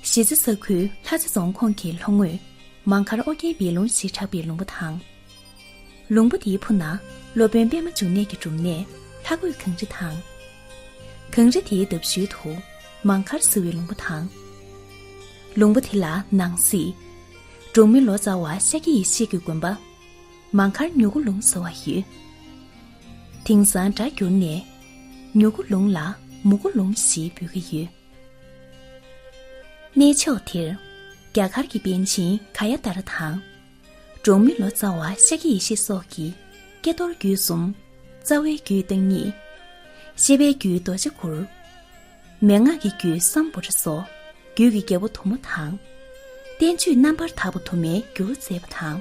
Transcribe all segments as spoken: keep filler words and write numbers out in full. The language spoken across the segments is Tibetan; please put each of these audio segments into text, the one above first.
གཞིས་རྩེ་ས་ཁུལ་ལྷ་རྩེ་རྫོང་ཁོངས་ཀྱི་ལྷོ་ངོས་མང་མཁར་ཨོ་རྒྱན་བེ་ལུང་ཞེས་གྲགས་པའི་ལུང་པ་དང་། ལུང་པ་དེའི་ཕུ་ནང་སློབ་དཔོན་པད་མ་འབྱུང་གནས་ཀྱི་སྒྲུབ་གནས་ལྷ་གོས་གངས་རི་དང་། གངས་རི་དེའི་འདབས་ཤུལ་དུ་མང་མཁར་ཟེར་བའི་ལུང་པ་དང་། ལུང་པ་དེ་ལ་ནང་གསེས་འབྲོག་མི་ལོ་ཙཱ་བ་ཤཱཀྱ་ཡེ་ཤེས་ཀྱི་དགོན་པ་མང་མཁར་མྱུ་གུ་ལུང་ཟེར་བ་ཡོད། དེང་སང་སྒྲ་བསྒྱུར་ནས་མྱུ་གུ་ལུང་ལ་མུ་གུ་ལུང་ཞེས་འབོད་ཀྱི་ཡོད། གནས་མཆོག་དེར་རྒྱ་གར་གྱི་པཎ་ཆེན་ག་ཡ་ཏཱ་ར་དང་། འབྲོག་མི་ལོ་ཙཱ་བ་ཤཱཀྱ་ཡེ་ཤེས་སོགས་ཀྱིས་ཀྱེ་རྡོར་རྒྱུད་གསུམ། རྩ་བའི་རྒྱུད་བརྟག་གཉིས། བཤད་པའི་རྒྱུད་རྡོ་རྗེ་གུར། མན་ངག་གི་རྒྱུད་སམ་བྷོ་ཊ་སོགས་རྒྱུད་ཀྱི་རྒྱལ་པོ་དུ་མ་དང་། བསྟན་བཅོས་རྣམ་པར་དག་པ་དུ་མའི་འགྱུར་བ་མཛད་པ་དང་།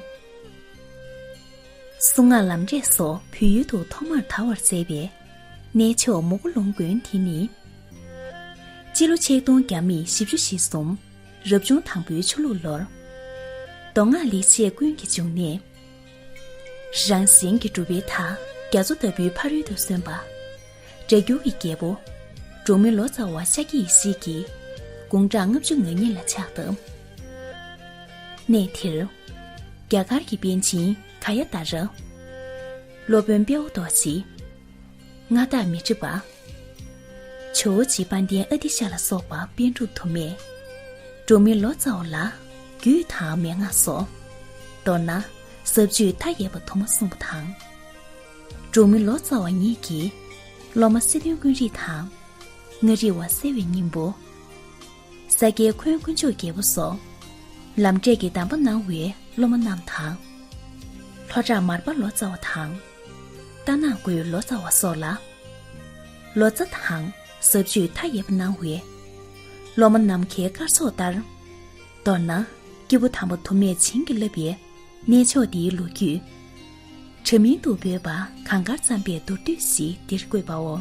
གསུང་ངག་ལམ་འབྲས་སོགས་བོད་ཡུལ་དུ་ཐོག་མར་དར་བར་མཛད་པའི་གནས་མཆོག་མུ་གུ་ལུང་དགོན་དེ་ནི། སྤྱི་ལོ་ཆིག་སྟོང་བརྒྱ་མེད་བཞི་བཅུ་ཞེ་གསུམ་རབ་བྱུང་དང་པོའི་ཆུ་ལུག་ལོར། མདོ་སྔགས་ལེགས་བཤད་ཀུན་གྱི་འབྱུང་གནས། རང་གཞན་གྱི་གྲུབ་པའི་མཐའ་རྒྱ་མཚོ་ལྟ་བུའི་ཕ་རོལ་ཏུ་སོན་པ། སྒྲ་སྒྱུར་གྱི་རྒྱལ་པོ། འབྲོག་མི་ལོ་ཙཱ་བ་ཤཱཀྱ་ཡེ་ཤེས་ཀྱི་དགུང་གྲངས་ལྔ་བཅུ་ང་གཉིས་ལ་ཕྱག་བཏབ། གནས་དེར་རྒྱ་གར་གྱི་པཎ་ཆེན་ག་ཡ་ཏཱ་ར། སློབ་དཔོན་དཔལ་བ་རྡོ་རྗེ། མངའ་བདག་མཻ་ཏྲི་པ། ཇོ་བོ་རྗེ་དཔལ་ལྡན་ཨ་ཏི་ཤ་ལ་སོགས་པ་པཎ་གྲུབ་དུ་མས་འབྲོག་མི་ལོ་ཙཱ་བ་ལ་རྒྱུད་དང་མན་ངག་སོགས། མདོར་ན་ཟབ་ཆོས་མཐའ་ཡས་པ་དུ་མ་གསུངས་པ་དང་། འབྲོག་མི་ལོ་ཙཱ་བ་ཉིད་ཀྱི་སློབ་མ་སེ་སྟོན་ཀུན་རིག་དང་། མངའ་རིས་པ་སེ་བའི་སྙིང་པོ། ས་སྐྱའི་འཁོན་དཀོན་མཆོག་རྒྱལ་པོ་སོགས་ལམ་འབྲས་ཀྱི་གདམས་པ་གནང་བའི་སློབ་མ་རྣམས་དང་། ལྷོ་བྲག་མར་པ་ལོ་ཙཱ་བ་དང་། རྟ་ནག་མགོའི་ལོ་ཙཱ་བ་སོགས་ལ། ལོ་ཙཱ་དང་ཟབ་ཆོས་མཐའ་ཡས་པ་གནང་བའི་སློབ་མ་ནམ་མཁའི་སྐར་ཚོགས་ལྟར། མདོར་ན་སྐྱེས་བུ་དམ་པ་དུ་མས་བྱིན་གྱིས་བརླབས་པའི་གནས་མཆོག་འདིའི་ལོ་རྒྱུས། དྲ་མིང་དུ་འབོད་པ་གངས་དཀར་རྩམ་པའི་མདོར་བསྡུས་ཤིག་འདིར་བཀོད་པའོ།